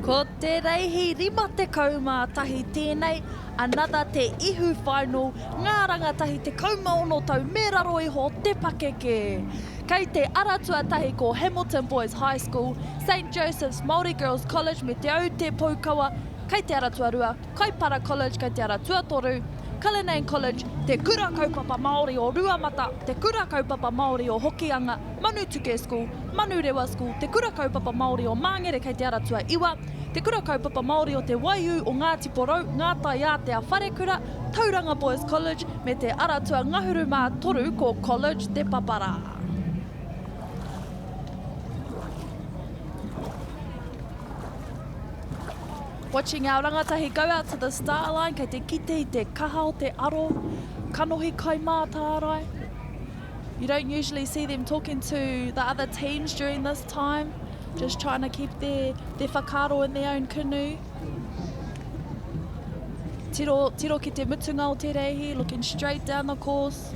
Ko te reihi 51 tēnei, another Te Ihu Final, ngā rangatahi 16 tau me raro iho te pakeke. Kei te ara tuatahi ko Hamilton Boys High School, Saint Joseph's Māori Girls College me Te Aute Poukawa, kei te ara tuarua, Kaipara College kei te ara tuatoru, Cullinane College, Te Kura Kaupapa Māori o Ruamata, Te Kura Kaupapa Māori o Hokianga, Manutuke School, Manurewa School, Te Kura Kaupapa Māori o Māngere kei te ara tuaiwa, Te Kura Kaupapa Māori o Te Waiū o Ngāti Porou, Ngā Taiātea Wharekura, Tauranga Boys College, me te ara tuangahuru mā toru ko College Te Papara. Watching our rangatahi go out to the start line, kei te kite i te kaha o te aro, kanohi kai mātārae. You don't usually see them talking to the other teams during this time, just trying to keep their, their whakaaro in their own canoe. Tiro, tiro ki te mutunga o te reihi, looking straight down the course.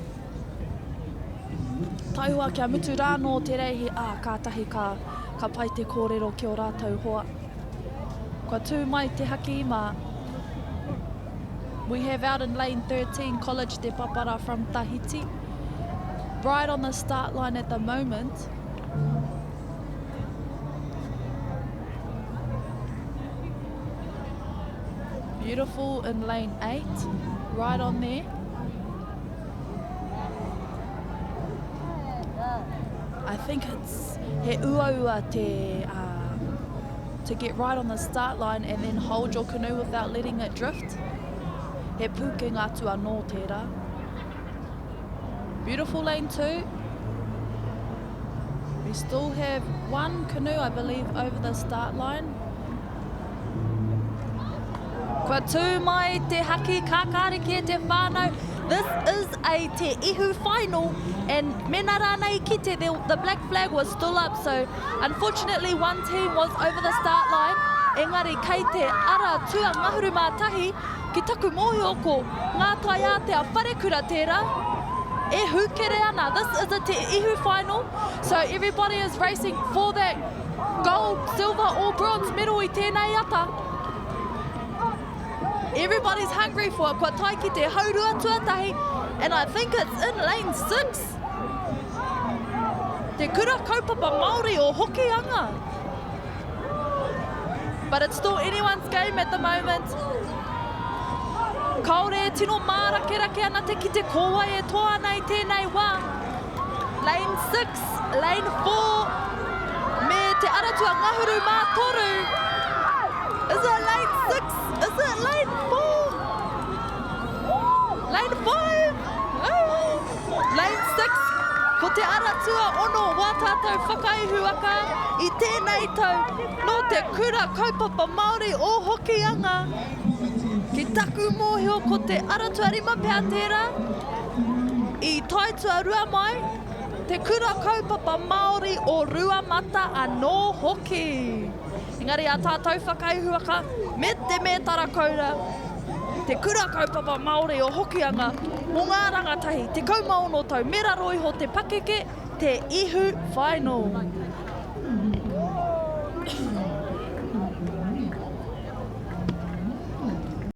Taihoa kia mutu rānō te reihi, ā, kātahi ka, ka pai te kōrero ki o rātou hoa. Kua tū mai te haki mā. We have out in lane 13 College Te Papara from Tahiti. Right on the start line at the moment. Beautiful in lane 8, right on there. I think it's he uaua te uh, to get right on the start line and then hold your canoe without letting it drift. He pūkenga atu anō tērā. Beautiful lane 2. We still have one canoe, I believe, over the start line. Kua tū mai te haki kākāriki e te whānau. This is a Te Ihu final and mena rānei i kite the, the black flag was still up so unfortunately one team was over the start line engari kei te ara tua ngahuru mā tahi ki taku mōhio ko Ngā Taiātea Wharekura tērā e hūkere ana. This is a Te Ihu final so everybody is racing for that gold, silver or bronze medal i tēnei ata. Everybody's hungry for it. Kua tae ki te haurua tuatahi and I think it's in lane 6. Te Kura Kaupapa Māori o Hokianga. But it's still anyone's game at the moment. Kāore e tino mārakerake ana te kite ko wai e toa ana i tēnei wā. Lane 6, lane 4, me te aratua ngahuru mā toru. Is it lane 6? Is it lane 4? Lane 5? Oh. Lane 6, ko te aratua ono wā tātou whakaihuwaka i tēnei tau nō te Kura Kaupapa Māori o Hokianga. Ki taku mōhio ko te aratua rima pea tērā. I tae tuarua mai Te Kura Kaupapa Māori o Ruamata anō hoki. Engari a tātou whakaihuwaka me te mētara koura, Te Kura Kaupapa Māori o Hokianga, mō ngā rangatahi 16 tau me raro iho te pakeke, Te Ihu Final.